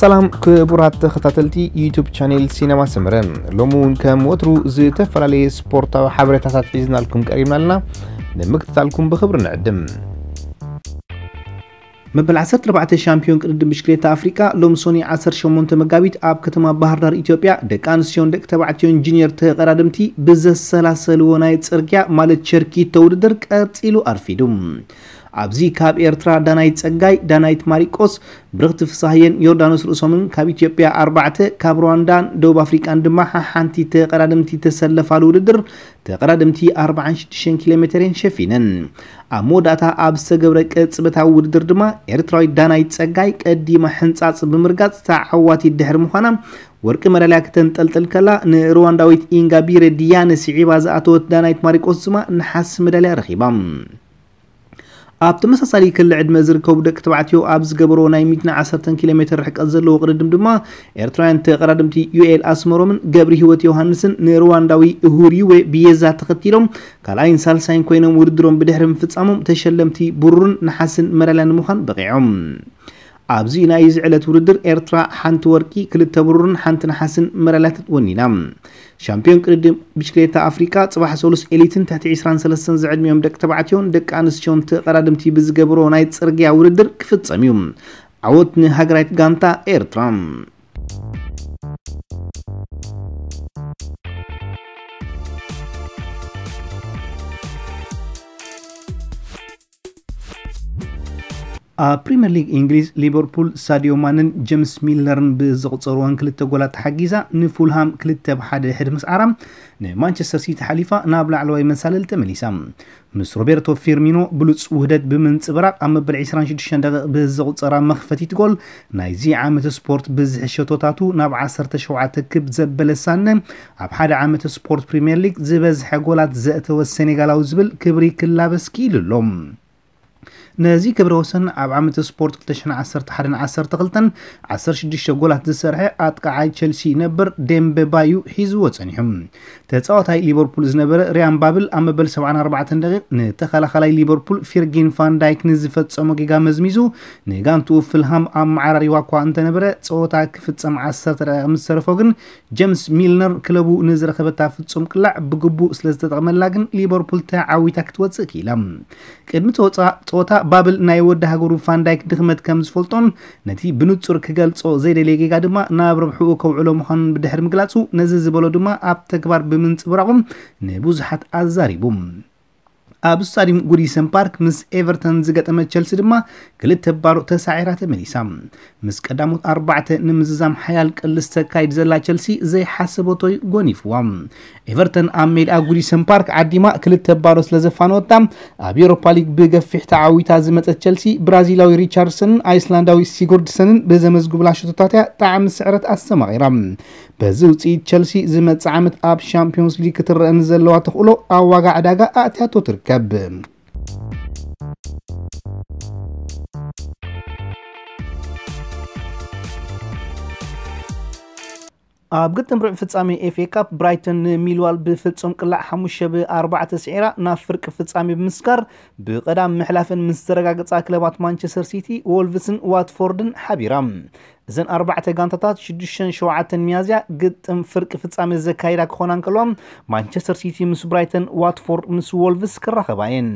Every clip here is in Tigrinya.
ሰላም ክቡራት ተኸታተልቲ ዩቱብ ቻኔል ሲነማ ሰመረ፣ ሎሚ እውን ከም ወትሩ ዝተፈላለየ ስፖርታዊ ሓበሬታታት ሒዝናልኩም ቀሪብና ኣለና። ንምክትታልኩም ብኽብሪ ንዕድም። መበል ዓሰርተ ኣርባዕተ ሻምፒዮን ቅድድም ብሽክሌታ ኣፍሪቃ ሎም ሶኒ ዓሰርተ ሸሞንተ መጋቢት ኣብ ከተማ ባህር ዳር ኢትዮጵያ ደቂ ኣንስትዮን ደቂ ተባዕትዮን ጁኒየር ተቐዳደምቲ ብዘሰላሰልዎ ናይ ጽርግያ ማለት ቸርኪት ውድድር ቀጺሉ ኣርፊዱ። ኣብዚ ካብ ኤርትራ ዳናይት ጸጋይ፣ ዳናይት ማሪቆስ፣ ብርኽቲ ፍሳህየን ዮርዳኖስ ርእሶምን ካብ ኢትዮጵያ ኣርባዕተ፣ ካብ ሩዋንዳን ደቡብ ኣፍሪቃን ድማ ሓንቲ ተቐዳደምቲ ተሰለፋሉ ውድድር ተቐዳደምቲ ኣርባዓን ሽዱሽተን ኪሎ ሜተር እየን ሸፊነን። ኣብ መወዳእታ ኣብ ዝተገብረ ቅጽበታዊ ውድድር ድማ ኤርትራዊት ዳናይት ጸጋይ ቀዲማ ሕንጻጽ ብምርጋጽ ተዓዋቲት ድሕሪ ምዃና ወርቂ መዳልያ ክተንጠልጥል ከላ ንሩዋንዳዊት ኢንጋቢረ ዲያነ ስዒባ ዝኣተወት ዳናይት ማሪቆስ ድማ ነሓስ መዳልያ ረኺባ። ኣብ ተመሳሳሊ ክሊ ዕድመ ዝርከቡ ደቂ ተባዕትዮ ኣብ ዝገበርዎ ናይ ሚእትን ዓሰርተን ኪሎ ሜተር ርሕቀት ዘለዎ ቅድድም ድማ ኤርትራውያን ተቐዳደምቲ ዩኤል ኣስመሮምን ገብሪ ህይወት ዮሃንስን ንሩዋንዳዊ እሁሪዌ ብየዛ ተኸቲሎም ካልኣይን ሳልሳይን ኮይኖም ውድድሮም ብድሕሪ ምፍጻሞም ተሸለምቲ ብሩርን ነሓስን መዳልያ ንምዃን በቒዖም። ኣብዚ ናይ እዚ ዕለት ውድድር ኤርትራ ሓንቲ ወርቂ፣ ክልተ ብሩርን ሓንቲ ነሓስን መዳልያታት ወኒና። ሻምፒዮን ቅድድም ብሽክሌታ ኣፍሪቃ ጽባሕ ሰሉስ ኤሊትን ትሕቲ ዕስራን ሰለስተን ዝዕድሚኦም ደቂ ተባዕትዮን ደቂ ኣንስትዮን ተቐዳደምቲ ብዝገብሮ ናይ ጽርግያ ውድድር ክፍጸም እዩ። ዓወት ንሃገራዊት ጋንታ ኤርትራ። ኣብ ፕሪምየር ሊግ እንግሊዝ ሊቨርፑል ሳዲዮ ማንን ጀምስ ሚልነርን ብዘቑጸርወን ክልተ ጎላት ተሓጊዛ ንፉልሃም ክልተ ብ ሓደ ድሕሪ ምስዓራ ንማንቸስተር ሲቲ ሓሊፋ ናብ ላዕለዋይ መሳልል ተመሊሳ። ምስ ሮቤርቶ ፊርሚኖ ብሉጽ ውህደት ብምንጽብራቕ ኣብ መበል ዕስራን ሽዱሽተን ደቂቕ ብዘቑጸራ መኽፈቲት ጎል ናይዚ ዓመት ስፖርት ብዝሒ ሸቶታቱ ናብ ዓሰርተ ሸውዓተ ክብ ዘበለ ሳነ ኣብ ሓደ ዓመት ስፖርት ፕሪምየር ሊግ ዝበዝሐ ጎላት ዘእተወ ሴኔጋላዊ ዝብል ክብሪ ክላበስ ክኢሉ ኣሎ። ነዚ ክብረ ወሰን ኣብ ዓመት ስፖርት ክልተ ሽሕን ዓሰርተ ሓደን ዓሰርተ ክልተን ዓሰርተ ሽዱሽተ ጎላት ዝሰርሐ ኣጥቃዓይ ቸልሲ ነበር ዴምበባዩ ሒዝዎ ጸኒሑ። ተጻዋታይ ሊቨርፑል ዝነበረ ሪያን ባብል ኣብ መበል ሰብዓን ኣርባዕተን ደቂቕ ንተኸላኻላይ ሊቨርፑል ፊርጊን ፋን ዳይክ ንዝፈጸሞ ጌጋ መዝሚዙ ንጋንትኡ ፍልሃም ኣመዓራሪዋ እኳ እንተነበረ፣ ጸወታ ክፍጸም ዓሰርተ ደቂቕ ምስ ተረፎ ግን ጀምስ ሚልነር ክለቡ ንዝረኸበታ ፍጹም ቅላዕ ብግቡእ ስለ ዝተጠቕመላ ግን ሊቨርፑል ተዓዊታ ክትወጽእ ክኢላ። ቅድሚ ተወጻ-፣ ጸወታ ባብል ናይ ወዲ ሃገሩ ፋን ዳይክ ድኽመት ከም ዝፈልጦን ነቲ ብንጹር ክገልጾ ዘይደለየ ጌጋ ድማ ናብ ረብሕኡ ከውዕሎ ምዃኑን ብድሕሪ ምግላጹ፣ ነዚ ዝበሎ ድማ ኣብ ተግባር ብምንጽብራቑ ንብዙሓት ኣዛሪቡ። ኣብ ስታዲየም ጉዲሰን ፓርክ ምስ ኤቨርተን ዝገጠመት ቸልሲ ድማ ክልተ ባዶ ተሳዒራ ተመሊሳ። ምስ ቀዳሞት ኣርባዕተ ንምዝዛም ሓያል ቅልስ ተካይድ ዘላ ቸልሲ ዘይሓሰበቶ እዩ ጎኒፍዋ። ኤቨርተን ኣብ ሜዳ ጉዲሰን ፓርክ ዓዲማ ክልተ ባዶ ስለ ዘፋነወታ፣ ኣብ ኤውሮፓ ሊግ ብገፊሕ ተዓዊታ ዝመጸት ቸልሲ ብራዚላዊ ሪቻርድሰንን ኣይስላንዳዊ ሲጉርድሰንን ብዘመዝግቡላ ሸቶታት እያ ጣዕሚ ስዕረት ኣስተማቒራ። በዚ ውጽኢት ቸልሲ ዝመጽእ ዓመት ኣብ ሻምፒዮንስ ሊግ ክትረአ ንዘለዋ ተኽእሎ ኣብ ዋጋ ዕዳጋ ኣእትያቶ ትርከብ። ኣብ ግጥም ርብዒ ፍጻሜ ኤፍ ኤ ካፕ ብራይተን ንሚልዋል ብፍጹም ቅላዕ ሓሙሽተ ብ ኣርባዕተ ስዒራ ናብ ፍርቂ ፍጻሜ ብምስጋር ብቐዳም ምሕላፈን ምስ ዘረጋገጻ ክለባት ማንቸስተር ሲቲ፣ ዎልቭስን ዋትፎርድን ሓቢራ። እዘን ኣርባዕተ ጋንታታት ሽዱሽተን ሸውዓተን ሚያዝያ ግጥም ፍርቂ ፍጻሜ ዘካይዳ ክኾና እንከለዋ ማንቸስተር ሲቲ ምስ ብራይተን፣ ዋትፎርድ ምስ ዎልቭስ ክራኸባ እየን።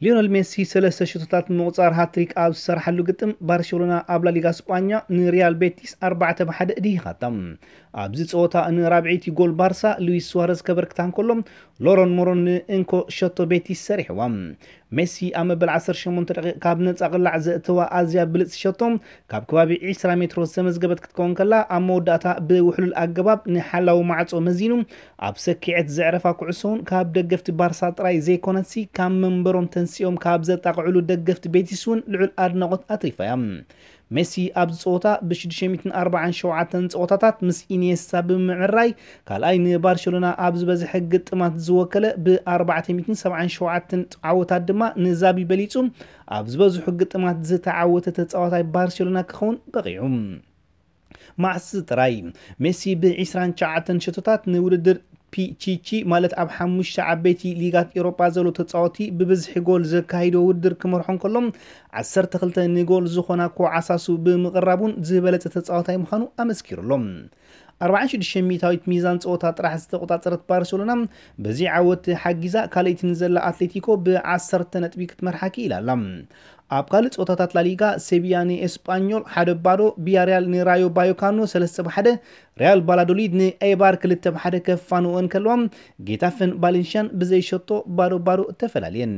ሊዮነል ሜሲ ሰለስተ ሽቶታት ምቑጻር ሃትሪክ ኣብ ዝሰርሓሉ ግጥም፣ ባርሴሎና ኣብ ላሊጋ ስጳኛ ንሪያል ቤቲስ ኣርባዕተ ብ ሓደ ድሂኻታ። ኣብዚ ጸወታ ንራብዐይቲ ጎል ባርሳ ሉዊስ ሱዋረዝ ከበርክታ እንከሎ፣ ሎረን ሞሮን ንእንኮ ሸቶ ቤቲስ ሰሪሕዋ። ሜሲ ኣብ መበል ዓሰርተ ሸሞንተ ደቂቕ ካብ ነጻ ቅላዕ ዘእተዋ ኣዝያ ብልጽቲ ሸቶ ካብ ከባቢ ዕስራ ሜትሮ ዝተመዝገበት ክትከውን ከላ፣ ኣብ መወዳእታ ብውሕሉል ኣገባብ ንሓላዊ ማዕጾ መዚኑ ኣብ ሰኪዐት ዘዕረፋ ኩዕሶ እውን ካብ ደገፍቲ ባርሳ ጥራይ ዘይኮነትሲ ካብ መንበሮም ተንሲኦም ካብ ዘጣቕዕሉ ደገፍቲ ቤቲስ እውን ልዑል ኣድናቖት ኣትሪፋ እያ። ሜሲ ኣብዚ ጸወታ ብ ሽዱሽተ ሚእትን ኣርባዓን ሸውዓተን ጸወታታት ምስ ኢኒየስታ ብምዕራይ ካልኣይ ንባርሴሎና ኣብ ዝበዝሐ ግጥማት ዝወከለ ብ ኣርባዕተ ሚእትን ሰብዓን ሸውዓተን ዓወታት ድማ ንዛቢ በሊጹ ኣብ ዝበዝሑ ግጥማት ዝተዓወተ ተጻዋታይ ባርሴሎና ክኸውን በቒዑ። ማዕሲ ጥራይ ሜሲ ብ29 ሸቶታት ንውድድር ፒቺቺ፣ ማለት ኣብ ሓሙሽተ ዓበይቲ ሊጋት ኤውሮጳ ዘሎ ተጻወቲ ብብዝሒ ጎል ዘካይዶ ውድድር ክመርሖ እንከሎ፣ ዓሰርተ ክልተ ንጎል ዝኾና ኮዓሳሱ ብምቕራቡን ዝበለጸ ተጻዋታይ ምዃኑ ኣመስኪሩሎም። ኣርባዓን ሽዱሽተ ሚእታዊት ሚዛን ጸወታ ጥራሕ ዝተቆጻጸረት ባርሴሎና በዚ ዓወት ሓጊዛ ካልኣይቲ ንዘላ ኣትሌቲኮ ብ10 ነጥቢ ክትመርሓ ክኢላ ኣላ። ኣብ ካልእ ጸወታታት ላሊጋ፣ ሴቪያ ንኤስጳኞል ሓደ ባዶ፣ ቢያሪያል ንራዮ ባዮካኖ ሰለስተ ብ ሓደ፣ ሪያል ባላዶሊድ ንኤባር ክልተ ብ ሓደ ከፋንዎ እንከለዋ፣ ጌታፈን ባሌንሽያን ብዘይሸቶ ባዶ ባዶ ተፈላልየን።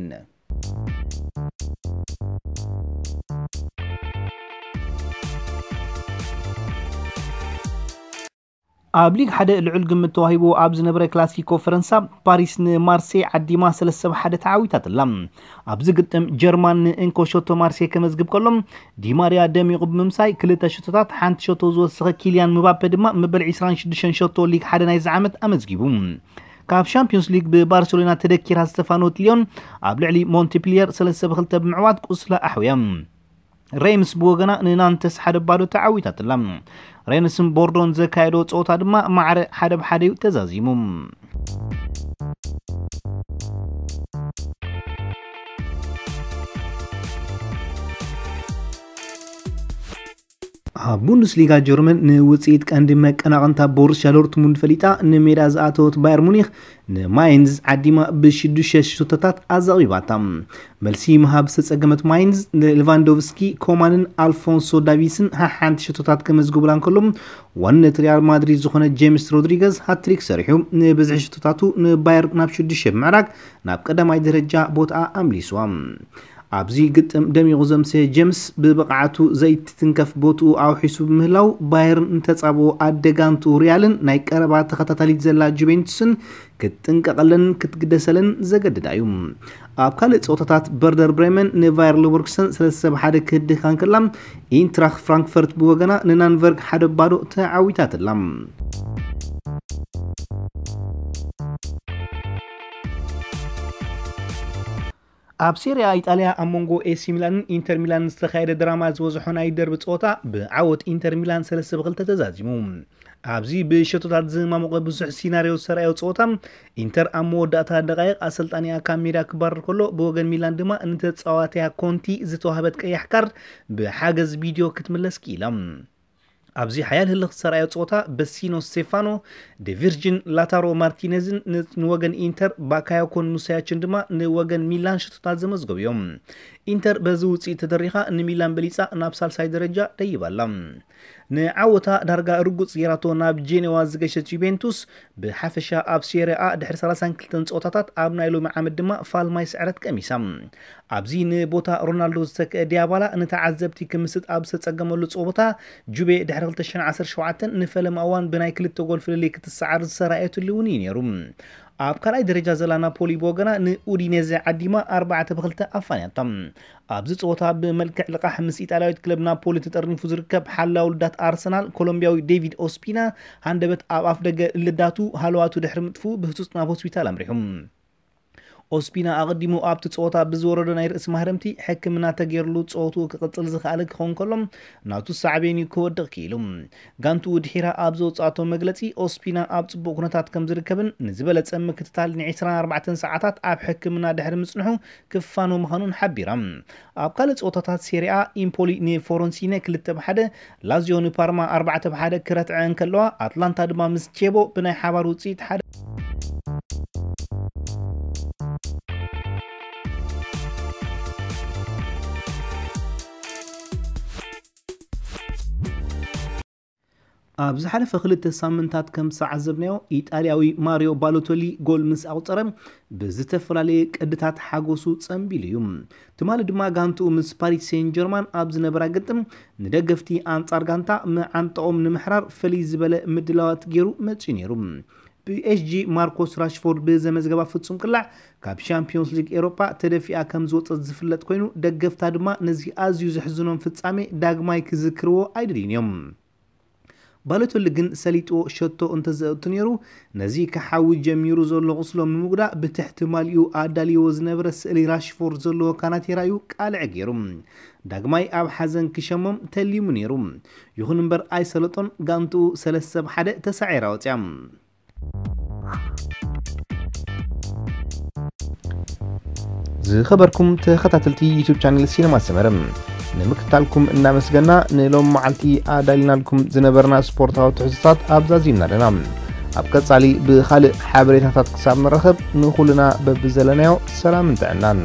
ኣብ ሊግ ሓደ ልዑል ግምት ተዋሂቡ ኣብ ዝነበረ ክላሲኮ ፈረንሳ፣ ፓሪስ ንማርሴይ ዓዲማ ሰለስተ ብ ሓደ ተዓዊታትላ። ኣብዚ ግጥም፣ ጀርማን ንእንኮ ሸቶ ማርሴይ ከመዝግብ ከሎ፣ ዲማርያ ደሚቑ ብምምሳይ ክልተ ሸቶታት ሓንቲ ሸቶ ዝወሰኸ ኪልያን ምባፔ ድማ መበል ዕስራን ሽዱሽተን ሸቶ ሊግ ሓደ ናይዚ ዓመት ኣመዝጊቡ። ካብ ሻምፒዮንስ ሊግ ብባርሴሎና ተደኪራ ዝተፋነወት ሊዮን፣ ኣብ ልዕሊ ሞንቴፕሊየር ሰለስተ ብ ክልተ ብምዕዋት ቁስላ ኣሕውያ። ሬምስ ብወገና ንናንተስ ሓደ ባዶ ተዓዊታትላ። ሬንስን ቦርዶን ዘካየዶ ጸወታ ድማ ማዕረ ሓደ ብ ሓደ እዩ ተዛዚሙ። ኣብ ቡንደስሊጋ ጀርመን ንውጽኢት ቀንዲ መቀናቕንታ ቦሩስያ ዶርትሙንድ ፈሊጣ ንሜዳ ዝኣተወት ባየር ሙኒክ ንማይንዝ ዓዲማ ብሽዱሽተ ሽቶታት ኣዛቒባታ። መልሲ ምሃብ ዝተጸገመት ማይንዝ ንሌቫንዶቭስኪ፣ ኮማንን ኣልፎንሶ ዳቪስን ሓሓንቲ ሽቶታት ከመዝግቡላ እንከሎ፣ ዋንነት ሪያል ማድሪድ ዝኾነ ጄምስ ሮድሪገዝ ሃትሪክ ሰሪሑ ንብዝሒ ሽቶታቱ ንባየር ናብ ሽዱሽተ ብምዕራግ ናብ ቀዳማይ ደረጃ ቦታኣ ኣምሊስዋ። ኣብዚ ግጥም ደሚቑ ዘምሰየ ጀምስ ብብቕዓቱ ዘይትትንከፍ ቦትኡ ኣውሒሱ ብምህላው፣ ባየርን ንተጻብኦ ኣደጋንቱ ሪያልን ናይ ቀረባ ተኸታታሊት ዘላ ጁቬንቱስን ክትጥንቀቐለን ክትግደሰለን ዘገድዳ እዩ። ኣብ ካልእ ጸወታታት፣ በርደር ብሬመን ንቫየር ሌቨርኩሰን ሰለስተ ብ ሓደ ክህድኻ እንከላ፣ ኢንትራክ ፍራንክፈርት ብወገና ንናንቨርግ ሓደ ባዶ ተዓዊታትላ። ኣብ ሴሪያ ኢጣልያ፣ ኣብ መንጎ ኤሲ ሚላንን ኢንተር ሚላን ዝተኻየደ ድራማ ዝበዝሖ ናይ ደርቢ ጸወታ ብዓወት ኢንተር ሚላን ሰለስተ ብ ክልተ ተዛዚሙ። ኣብዚ ብሸቶታት ዝማሞቐ ብዙሕ ሲናርዮ ዝተራእዮ ጸወታ፣ ኢንተር ኣብ መወዳእታ ደቃይቕ ኣሰልጣኒኣ ካብ ሜዳ ክባረር ከሎ፣ ብወገን ሚላን ድማ ንተጻዋትያ ኮንቲ ዝተዋህበት ቀያሕ ካርድ ብሓገዝ ቪድዮ ክትምለስ ክኢላ። ኣብዚ ሓያል ህልኽ ዝተራእዮ ጸወታ፣ በሲኖ ስቴፋኖ፣ ዴቪርጅን፣ ላታሮ ማርቲነዝን ን-፣ ንወገን ኢንተር፣ ባካዮኮን ሙሳያችን ድማ ንወገን ሚላን ሽቶታት ዘመዝገቡ እዮም። ኢንተር በዚ ውጽኢት ተደሪኻ ንሚላን በሊጻ ናብ ሳልሳይ ደረጃ ደይባ ኣላ። ንዓወታ ዳርጋ ርጉጽ ጌራቶ ናብ ጄኔዋ ዝገሸት ዩቬንቱስ፣ ብሓፈሻ ኣብ ሴሪኣ ድሕሪ ሰላሳን ክልተን ጸወታታት ኣብ ናይ ሎሚ ዓመት ድማ ፋልማይ ስዕረት ቀሚሳ። ኣብዚ ንቦታ ሮናልዶ ዝተክአ ዲያባላ ንተዓዘብቲ ክምስጥ ኣብ ዝተጸገመሉ ጸወታ፣ ጁቤ ድሕሪ ክልተ ሽሕን ዓሰርተ ሸውዓተን ንፈለማ እዋን ብናይ ክልተ ጎል ፍልልይ ክትሰዓር ዝተራእየትሉ እውን እዩ ነይሩ። ኣብ ካልኣይ ደረጃ ዘላ ናፖሊ ብወገና ንኡዲኔዘ ዓዲማ ኣርባዕተ ብ ክልተ ኣፋንያታ። ኣብዚ ጸወታ ብመልክዕ ልቓሕ ምስ ኢጣልያዊት ክለብ ናፖሊ ተጠርኒፉ ዝርከብ ሓላው ልዳት ኣርሰናል ኮሎምቢያዊ ዴቪድ ኦስፒና ሃንደበት ኣብ ኣፍ ደገ ልዳቱ ሃለዋቱ ድሕሪ ምጥፍኡ ብህጹጽ ናብ ሆስፒታል ኣምሪሑ። ኦስፒና ኣቐዲሙ ኣብቲ ጸወታ ብዝወረዶ ናይ ርእሲ ማህረምቲ ሕክምና ተገይርሉ ጸወትኡ ክቕጽል ዝኸኣለ ክኸውን ከሎ ናቱ ሳዕቤን እዩ ክወድቕ ክኢሉ። ጋንትኡ ድሒራ ኣብ ዘውጻእቶ መግለጺ ኦስፒና ኣብ ጽቡቕ ኩነታት ከም ዝርከብን ንዝበለጸ ምክትታል ን24 ሰዓታት ኣብ ሕክምና ድሕሪ ምጽንሑ ክፋኖ ምዃኑን ሓቢራ። ኣብ ካልእ ጸወታታት ሴሪኣ ኢምፖሊ ንፎሮንሲነ ክልተ ብ ሓደ፣ ላዚዮ ንፓርማ ኣርባዕተ ብ ሓደ ክረትዐ እንከለዋ ኣትላንታ ድማ ምስ ቼቦ ብናይ ሓባር ውጽኢት ሓደ ኣብ ዝሓለፈ ክልተ ሳምንታት ከም ዝተዓዘብናዮ፣ ኢጣልያዊ ማሪዮ ባሎቶሊ ጎል ምስ ኣቑጸረ፣ ብዝተፈላለየ ቅድታት ሓጎሱ ጸንቢሉ እዩ። ትማሊ ድማ ጋንትኡ ምስ ፓሪስ ሴን ጀርማን ኣብ ዝነበራ ግጥም፣ ንደገፍቲ ኣንጻር ጋንታ መዓንጣኦም ንምሕራር ፍልይ ዝበለ ምድላዋት ገይሩ መጺኡ ነይሩ። ፒኤስጂ ማርኮስ ራሽፎርድ ብዘመዝገባ ፍጹም ቅላዕ ካብ ሻምፒዮንስ ሊግ ኤሮፓ ተደፊኣ ከም ዝወጸት ዝፍለጥ ኮይኑ፣ ደገፍታ ድማ ነዚ ኣዝዩ ዘሕዝኖም ፍጻሜ ዳግማይ ክዝክርዎ ኣይደልዩን እዮም። ባሎተሊ ግን ሰሊጥዎ ሸቶ እንተዘእቱ ነይሩ፣ ነዚ ክሓዊ ጀሚሩ ዘሎ ቁስሎም ንምጉዳእ ብትሕቲ ማሊኡ ኣዳልይዎ ዝነበረ ስእሊ ራሽፎርድ ዘለዎ ካናቴራ እዩ ቃልዕ ገይሩ። ዳግማይ ኣብ ሓዘን ክሸሞም ተሊሙ ነይሩ። ይኹን እምበር ኣይሰለጦን፣ ጋንትኡ ሰለስተ ብ ሓደ ተሳዒራ ወፅያ። ዝኸበርኩም ተኸታተልቲ ዩቱብ ቻነል ሲነማ ሰመረ፣ ንምክትታልኩም እናመስገና፣ ንሎም መዓልቲ ኣዳሊናልኩም ዝነበርና ስፖርታዊ ትሕዝቶታት ኣብዛዚምና ኣለና። ኣብ ቀጻሊ ብኻልእ ሓበሬታታት ክሳብ ንራኸብ፣ ንኹልና በብዘለናዮ ሰላምን ጥዕናን።